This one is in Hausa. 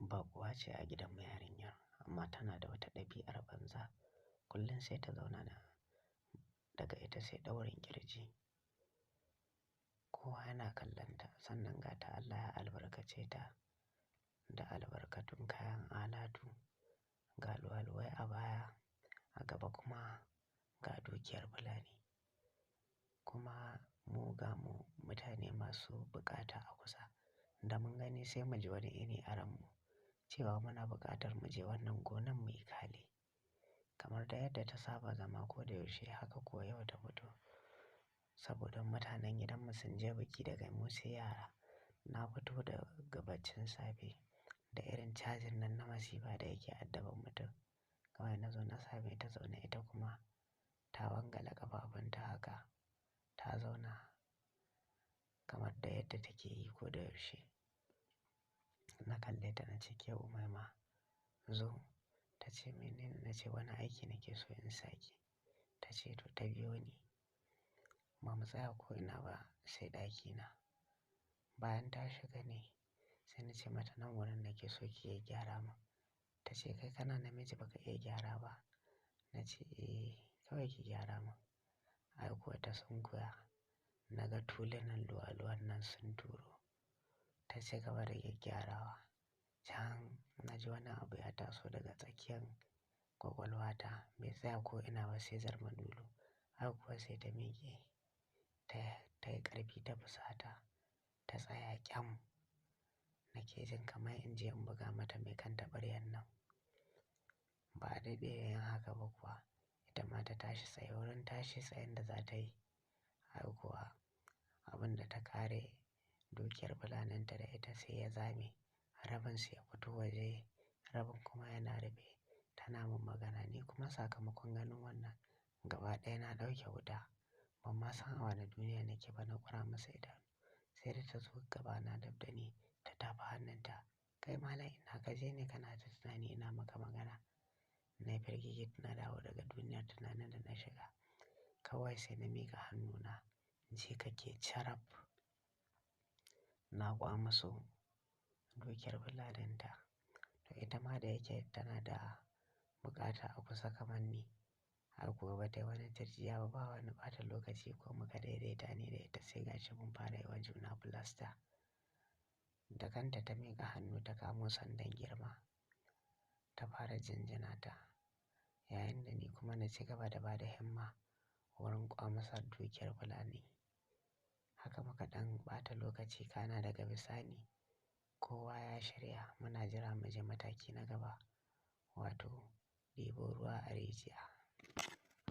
Baƙuwa ce a gidan mu yarinyar amma tana da wata ɗabi'ar banza. Kullum sai ta zauna na daga ita sai ɗaurin ƙirji. Kowa yana kallonta sannan ga ta Allah ya albarkace ta da albarkatun kayan alatu, ga luwaluwai a baya, a gaba kuma ga dukiyar fulani. Kuma mu ga mu mutane masu bukata a kusa da mun gani sai mu ji wani iri a ranmu cewa muna buƙatar mu je wannan gonan muyi kale. Kamar da yadda ta saba zama ko da yaushe haka kuwa yau ta fito. Saboda mutanen gidanmu sun je biki daga mu sai yara. Na fito daga baccin safe da irin cajin nan na masifa da yake addaban mutum. Kawai na zo na same ta zaune ita kuma ta wangale ƙafafunta haka ta zauna kamar da yadda take yi ko da yaushe. Na kalle ta na ce ke Umaima zo. Ta ce mene ne? Na ce wani aiki nake so in sake. Ta ce to ta biyo ni. Ba mu tsaya ko ina ba sai ɗakina. Bayan ta shiga ne sai na ce mata nan wurin nake so ki iya gyara mun. Ta ce kai kana namiji ba ka iya gyara ba. Na ce eh kawai ki gyara mun. Ai kuwa ta sunkuya. Na ga tulunan luwaluwan nan sun turo. Ta ci gaba da gyaggyarawa. Can na ji wani abu ya taso daga tsakiyan ƙwaƙwalwata bai tsaya ko ina ba sai zarmadulu. Ai kuwa sai ta miƙe ta yi ƙarfi ta fusata ta tsaya ƙyam. Nake jin kamar in je in buga mata mai kan taɓaryan nan. Ba a daɗe da yin haka ba kuwa ita ma ta tashi tsaye wurin tashi tsayen da za ta yi. Ai kuwa abin da ta kare dukiyar fulaninta da ita sai ya zame. Rabin sai ya fito waje, rabin kuma yana rufe. Tana mun magana ni kuma sakamakon ganin wannan gaba ɗaya na ɗauke wuta. Ban ma san a wane duniya nake ba na ƙura masa idanu. Sai da ta zo gabana dab da ni ta tafa hannunta. Kai malam ina ka je ne kana ta tunani ina maka magana. Na yi firgigit na dawo daga duniyar tunanin da na shiga. Kawai sai na miƙa hannuna ji kake caraf. Na ƙwamaso dukiyar fulaninta. To ita ma da yake tana da bukata a kusa kamar ni. Ai kuwa ba tai wani tirjiya ba, ba wani ɓata lokaci ko muka daidaita ni da ita sai gashi mun fara yi wa juna filasta. Da kanta ta miƙa hannu ta kamo sandan girma ta fara jinjina ta. Yayin da ni kuma na ci gaba da ba da himma wurin ƙwamasar dukiyar fulani. Haka muka ɗan ɓata lokaci kana daga bisani. Kowa ya shirya muna jira mu je mataki na gaba wato ɗebo ruwa a rijiya.